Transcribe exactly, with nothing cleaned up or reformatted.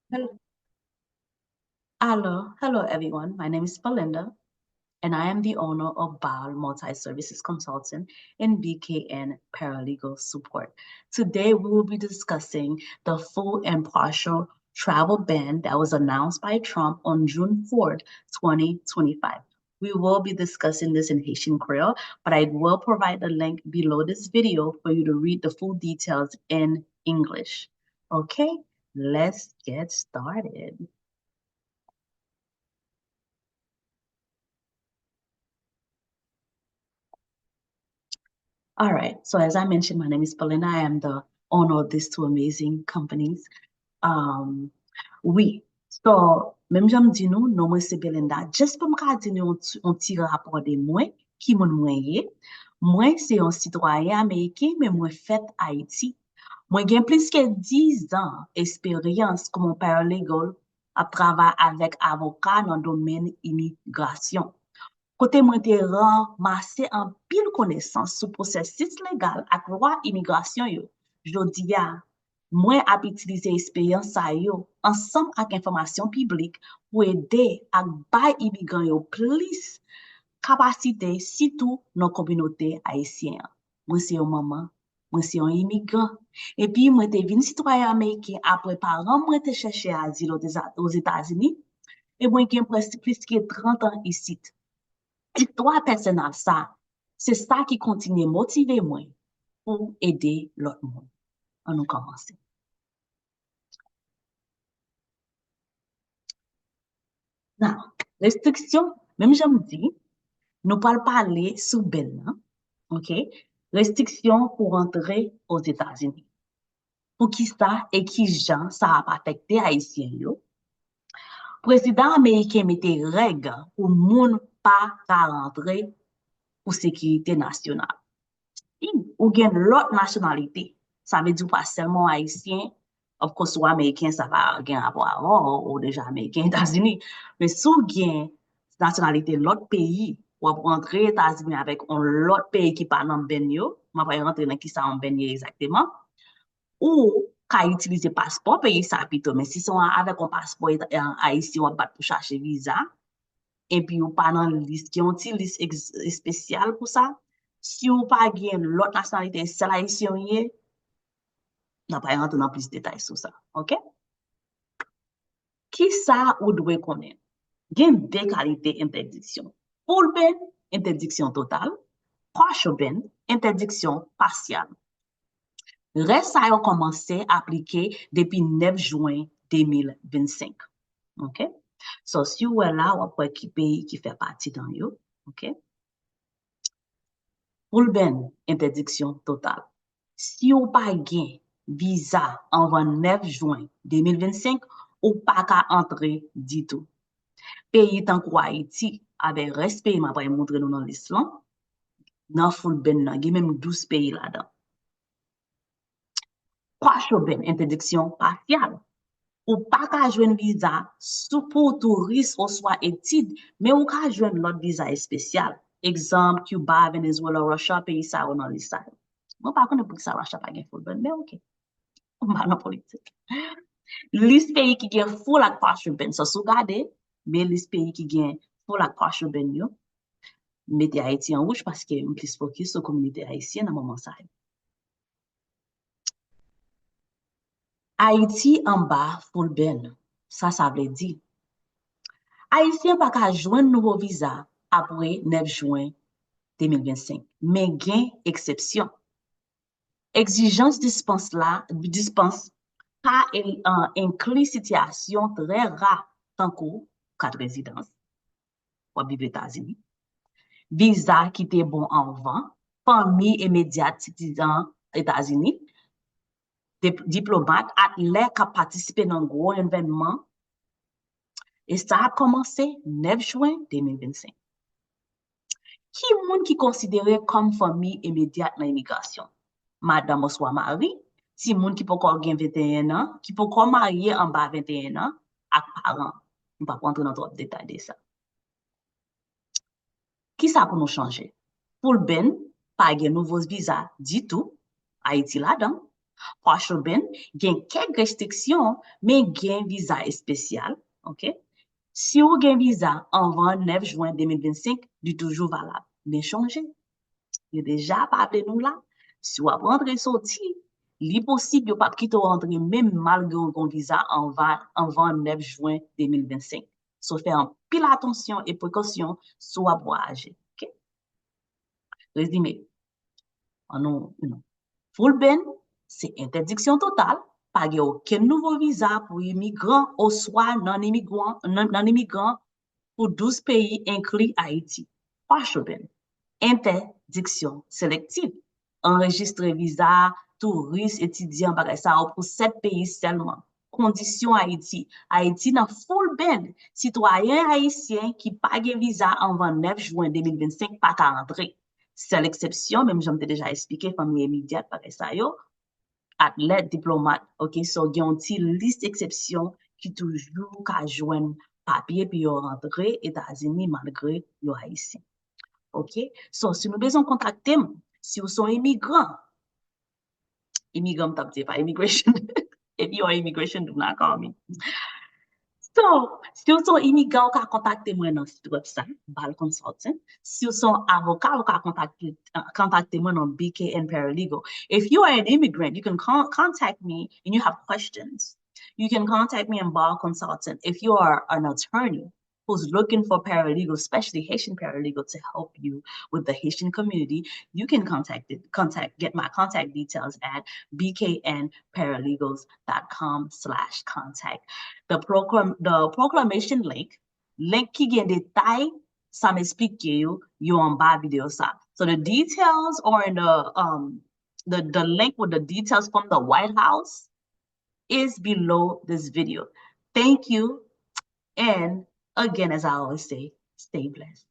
Hello. Hello, hello everyone. My name is Belinda, and I am the owner of Baal Multi Services Consulting and B K N Paralegal Support. Today, we will be discussing the full and partial travel ban that was announced by Trump on June fourth, twenty twenty-five. We will be discussing this in Haitian Creole, but I will provide the link below this video for you to read the full details in English. Okay, let's get started. All right, so as I mentioned, my name is Belinda. I am the owner of these two amazing companies. Um, wi, so, menm jan m di nou, non mwen se Belinda. Just pou m ka di nou yon ti, yon ti rapò de mwen, ki moun mwen ye. Mwen se yon sitwayen ameriken, men mwen fèt Ayiti. Mwen gen plis ke diz an esperyans kòm yon paralegal ap travay avèk avoka nan domèn imigrasyon, kote mwen te ranmase anpil konesans sou pwosesis legal ak lwa imigrasyon yo. Jodi a, mwen ap itilize esperyans sa yo ansanm ak enfòmasyon piblik pou ede ak bay imigran yo plis kapasite, sitou nan kominote ayisyen an. Mwen se yon manman, mwen se yon imigran. Epi mwen te vin sitwayen ameriken apre paran mwen te chèche azil Ozetazini, e mwen gen prèske plis ke trant an isit. Istwa pèsonèl sa, se sa ki kontinye motive mwen pou ede lòt moun. Ann nou kòmanse. Now, restriksyon, menm jan m di, nou pral pale sou ban nan, ok? Restriksyon pou rantre Ozetazini. Poukisa e ki jan sa ap afekte Ayisyen yo? Prezidan ameriken mete règ pou moun pa ka rantre pou sekirite nasyonal. Si ou gen lòt nasyonalite, sa vle di ou pa sèlman Ayisyen, of course, ou Ameriken, sa pa gen rapò avè w, ou deja Ameriken Etazini. Men si w gen nasyonalite lòt peyi, w ap rantre Etazini avèk yon lòt peyi ki pa nan ban yo, m ap rantre nan kisa yon ban ye egzakteman, ou ka itilize paspò peyi sa pito, men si se yon, avèk yon paspò eta-, eh, ayisyen w ap bat pou chache viza, epi ou pa nan lis, gen yon ti lis ex-, espesyal pou sa. Si ou pa gen lòt nasyonalite, sèl ayisyen ou ye, n ap rantre nan plis detay sou sa, ok? Kisa ou dwe konnen? Gen de kalite entèdiksyon. Full ban, entèdiksyon total, partial ban, entèdiksyon pasyal. Règ sa yo kòmanse aplike depi nèf jen de mil vennsenk. Ok? So, si w wè la, w ap wè ki peyi ki fè pati nan yo. Ok? Full ban, entèdiksyon total. Si w pa gen viza anvan nèf jen de mil vennsenk, ou pa ka antre ditou. Peyi tankou Ayiti, avèk rès peyi m ap pral montre nou nan lis lan, nan full ban nan, gen menm douz peyi ladan. Partial ban, entèdiksyon pasyal. Ou pa ka jwenn viza sou pou touris oswa etid, men ou ka jwenn lòt viza espesyal. Egzanp, Cuba, Venezuela, Russia, peyi sa yo nan lis sa yo. Mwen pa konnen poukisa Russia pa gen full ban, men ok. M pa nan politik. Lis peyi ki gen full ak partial ban. So, si w gade, men lis peyi ki gen full ak partial ban yo, m mete Ayiti an wouj paske m plis fokis sou kominote ayisyen nan moman sa yo. Ayiti anba full ban. Sa sa vle di? Ayisyen pa ka jwenn nouvo viza apre nèf jen de mil vennsenk, men gen eksepsyon. Egzijans dispans la, dispans pa en-, an, enkli sitiyasyon trè ra, tankou kat rezidans, w ap viv Etazini, viza ki te bon anvan, fanmi imedyat sitizan Etazini, dip-, diplomat, atlè k ap patisipe nan gwo evènman, e sa ap kòmanse nèf jen de mil vennsenk. Ki moun ki konsidere kòm fanmi imedyat nan imigrasyon? Madanm oswa mari, timoun ki poko gen venteyen an, ki poko marye anba venteyen an, ak paran. M p ap rantre nan twòp detay de sa. Kisa pou nou chanje? Full ban, pa gen nouvo viza ditou, Ayiti ladan. Partial ban, gen kèk restriksyon, men gen viza espesyal, ok? Si w gen viza anvan nèf jen de mil vennsenk, li toujou valab. Men chonje, yo deja pa vle nou la. Si w ap rantre soti, li posib yo p ap kite w rantre menm malgre w gen viza anvan, anvan nèf jen de mil vennsenk. So fè anpil atansyon e prekosyon si w ap vwayaje. Ok? Rezime. An nou, nou. Full ban, se entèdiksyon total, pa gen okenn nouvo viza pou imigran oswa non-imigran, non, non-imigran pou douz peyi, enkli Ayiti. Partial ban, entèdiksyon selektif, anrejistre viza, touris, etidyan, bagay sa yo pou sèt peyi sèlman. Kondisyon Ayiti. Ayiti nan full ban. Sitwayen ayisyen ki pa gen viza anvan nèf jen de mil vennsenk pa ka antre. Sèl eksepsyon, menm jan m te deja eksplike, fanmi imidyat, bagay sa yo, atlèt, diplomat, ok? So, gen yon ti lis eksepsyon ki toujou ka jwenn papye pou yo rantre Etazini malgre yo ayisyen. Ok? So, si nou bezwen kontakte m, si w se yon imigran, imigran m t ap di, pa immigration. If you are immigration, do not call me. So, si w se yon imigran, ou ka kontakte mwen nan sit wèb sa, Bal Consultant. Si w se yon avoka, ou ka kontakte, kontakte mwen nan B K N Paralegal. If you are an immigrant, you can con- contact me and you have questions. You can contact me in Bal Consultant. If you are an attorney who's looking for paralegal, especially Haitian paralegal, to help you with the Haitian community, you can contact it, contact, get my contact details at B K N paralegals dot com slash contact. The program, the proclamation link, link ki gen detay sa m eksplike yo, yo anba videyo sa. So the details are in the, um, the, the link with the details from the White House is below this video. Thank you. And again, as I always say, stay blessed.